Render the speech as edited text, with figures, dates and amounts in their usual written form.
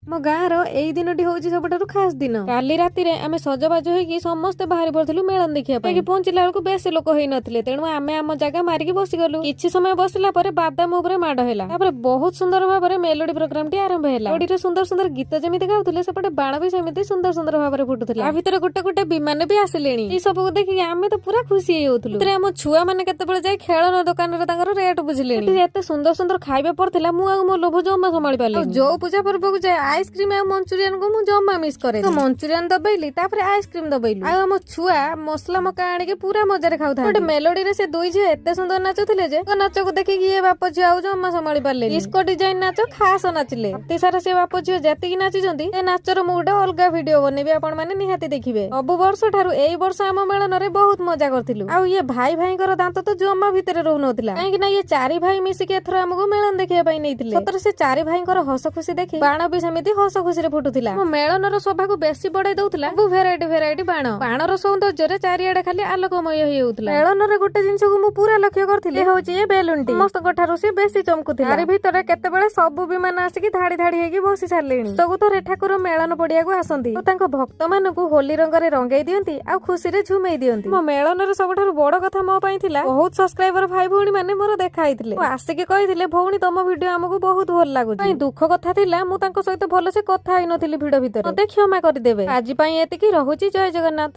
ଆମ ଗାଁର ଏଇ ଦିନଟି ହଉଛି ସବୁଠାରୁ ଖାସ ଦିନ। କାଲି ରାତିରେ ଆମେ ସଜବାଜ ହେଇକି ସମସ୍ତେ ବାହାରି ପଡିଥିଲୁ ମେଳନ ଦେଖିବା ପାଇଁ। ପହଞ୍ଚିଲା ବେଳକୁ ବେଶୀ ଲୋକ ହେଇନଥିଲେ, ତେଣୁ ଆମେ ଆମ ଜାଗା ମାରିକି ବସିଗଲୁ। କିଛି ସମୟ ବସିଲା ପରେ ବାଦାମ ଉପରେ ମାଡ ହେଲା। ତାପରେ ବହୁତ ସୁନ୍ଦର ଭାବରେ ମେଲୋଡି ପ୍ରୋଗ୍ରାମ ଟି ଆରମ୍ଭ ହେଲା। ମେଲୋଡିରେ ସୁନ୍ଦର ସୁନ୍ଦର ଗୀତ ଯେମିତି ଗାଉଥିଲେ, ସେପଟେ ବାଣ ବି ସେମିତି ସୁନ୍ଦର ସୁନ୍ଦର ଭାବରେ ଫୁଟୁଥିଲା। ତା ଭିତରେ ଗୋଟେ ଗୋଟେ ବିମାନ ବି ଆସିଲେଣି। ଏଇ ସବୁକୁ ଦେଖିକି ଆମେ ତ ପୁରା ଖୁସି ହେଇଯାଉଥିଲୁ। ସେଥିରେ ଆମ ଛୁଆ ମାନେ କେତେବେଳେ ଯାଇ ଖେଳନା ଦୋକାନରେ ତାଙ୍କର ରେଟ୍ ବୁଝିଲେଣି। ଏଠି ଏତେ ସୁନ୍ଦର ସୁନ୍ଦର ଖାଇବା ପଡିଥିଲା, ମୁଁ ଆଉ ମୋ ଲୋଭ ଜମା ସମ୍ଭାଳି ପାରିଲି। ଯୋଉ ପୂଜା ପର୍ବକୁ ଯାଏ, ଆଇସ୍କ୍ରିମ ଆଉ ମଞ୍ଚୁରିଆନ କୁ ମୁଁ ଜମା ମିସ୍ କରେ। ମଞ୍ଚୁରିଆନ ଦବେଇଲି, ତାପରେ ଆଇସ୍କ୍ରିମ ଦବେଇଲୁ। ଆଉ ଆମ ଛୁଆ ମସଲା ମକା ଆଣିକି ପୁରା ମଜାରେ ଖାଉଥାନ୍ତି। ଗୋଟେ ମେଲୋଡିରେ ସେ ଦୁଇ ଝିଅ ଏତେ ସୁନ୍ଦର ନାଚୁଥିଲେ ଯେ ତାଙ୍କ ନାଚକୁ ଦେଖିକି ଇଏ ବାପ ଝିଅ ଆଉ ଜମା ସମ୍ଭାଳି ପାରିଲେନି। ଡିସ୍କୋ ଡିଜାଇନ ନାଚ ଖାସ ନାଚିଲେ। ରାତି ସାରା ସେ ବାପ ଝିଅ ଯେତିକି ନାଚିଛନ୍ତି, ସେ ନାଚର ମୁଁ ଗୋଟେ ଅଲଗା ଭିଡିଓ ବନେଇବି, ଆପଣ ମାନେ ନିହାତି ଦେଖିବେ। ସବୁ ବର୍ଷ ଠାରୁ ଏଇ ବର୍ଷ ଆମ ମେଳନରେ ବହୁତ ମଜା କରିଥିଲୁ। ଆଉ ଇଏ ଭାଇ ଭାଇଙ୍କର ଦାନ୍ତ ତ ଜମା ଭିତରେ ରହୁନଥିଲା, କାହିଁକି ନା ଇଏ ଚାରି ଭାଇ ମିଶିକି ଏଥର ଆମକୁ ମେଳନ ଦେଖିବା ପାଇଁ ନେଇଥିଲେ। ସତରେ ସେ ଚାରି ଭାଇଙ୍କର ହସ ଖୁସି ଦେଖି ବାଣ ବି ସେମିତି ହସ ଖୁସିରେ ଫୁଟୁଥିଲା। ଆମ ମେଳନର ଶୋଭାକୁ ବେଶୀ ବଢେଇ ଦଉଥିଲା ସବୁ ଭେରାଇଟି ଭେରାଇଟି ବାଣ। ବାଣର ସୌନ୍ଦର୍ଯ୍ୟରେ ଚାରିଆଡେ ଖାଲି ଆଲୋକମୟ ହେଇଯାଉଥିଲା। ମେଳନରେ ଗୋଟେ ଜିନିଷକୁ ମୁଁ ପୁରା ଲକ୍ଷ୍ୟ କରିଥିଲି, ଏ ହଉଛି ଏ ବେଲୁନଟି। ସମସ୍ତଙ୍କ ଠାରୁ ସେ ବେଶୀ ଚମକୁଥିଲା। ତାରି ଭିତରେ କେତେବେଳେ ସବୁ ବିମାନ ଆସିକି ଧାଡି ଧାଡି ହେଇକି ବସି ସାରିଲେଣି। ସବୁ ଥରେ ଠାକୁର ମେଳନ ପଡିଆକୁ ଆସନ୍ତି ଓ ତାଙ୍କ ଭକ୍ତ ମାନଙ୍କୁ ହୋଲି ରଙ୍ଗରେ ରଙ୍ଗେଇ ଦିଅନ୍ତି ଆଉ ଖୁସିରେ ଝୁମେଇ ଦିଅନ୍ତି। ମୋ ମେଳନରେ ସବୁଠାରୁ ବଡ କଥା ମୋ ପାଇଁ ଥିଲା, ବହୁତ ସବସ୍କ୍ରାଇବର ଭାଇ ଭଉଣୀ ମାନେ ମୋର ଦେଖା ହେଇଥିଲେ ଓ ଆସିକି କହିଥିଲେ, "ଭଉଣୀ, ତମ ଭିଡିଓ ଆମକୁ ବହୁତ ଭଲ ଲାଗୁଛି।" ପାଇଁ ଦୁଃଖ କଥା ଥିଲା, ମୁଁ ତାଙ୍କ ସହିତ ଭଲସେ କଥା ହେଇନଥିଲି ଭିଡ ଭିତରେ। ମତେ କ୍ଷମା କରିଦେବେ। ଆଜି ପାଇଁ ଏତିକି ରହୁଛି। ଜୟ ଜଗନ୍ନାଥ।